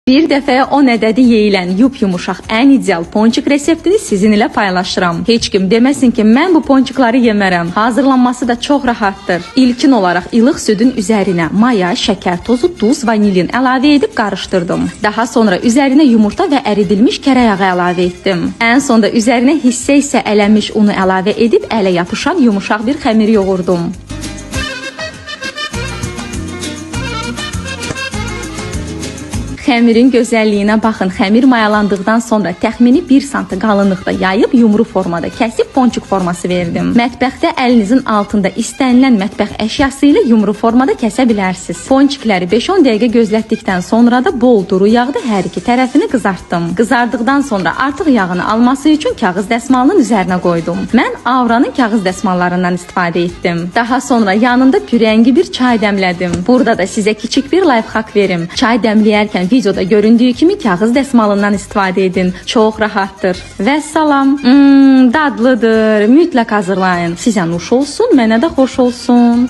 Bir dəfəyə 10 ədədi yeyilən yup-yumuşaq ən ideal ponçik reseptini sizinlə paylaşıram. Heç kim deməsin ki, mən bu ponçikları yemərəm. Hazırlanması da çox rahatdır. İlkin olaraq ilıq südün üzərinə maya, şəkər tozu, duz, vanilin əlavə edib qarışdırdım. Daha sonra üzərinə yumurta və əridilmiş kərə yağı əlavə etdim. Ən sonda üzərinə hissə-hissə ələnmiş unu əlavə edib ələ yapışan yumuşaq bir xəmir yoğurdum. Xəmirin gözəlliyinə baxın. Xəmir mayalandıqdan sonra təxmini 1 sm qalınlıqda yayıb yumru formada kəsib ponçik forması verdim. Mətbəxdə əlinizin altında istənilən mətbəx əşyası ilə yumru formada kəsə bilərsiniz. Ponçikləri 5-10 dəqiqə gözlətdikdən sonra da bol duru yağda hər iki tərəfini qızartdım. Qızardıqdan sonra artıq yağını alması üçün kağız dəsmalının üzərinə qoydum. Mən Avranın kağız dəsmallarından istifadə etdim. Daha sonra yanında pürəngi bir çay dəmlədim. Burada da sizə kiçik bir lifehack verim. Çay dəmləyərkən videoda göründüyü kimi kağız dəsmalından istifadə edin. Çox rahatdır. Vəssalam. Dadlıdır. Mütləq hazırlayın. Sizə nuş olsun, mənə də xoş olsun.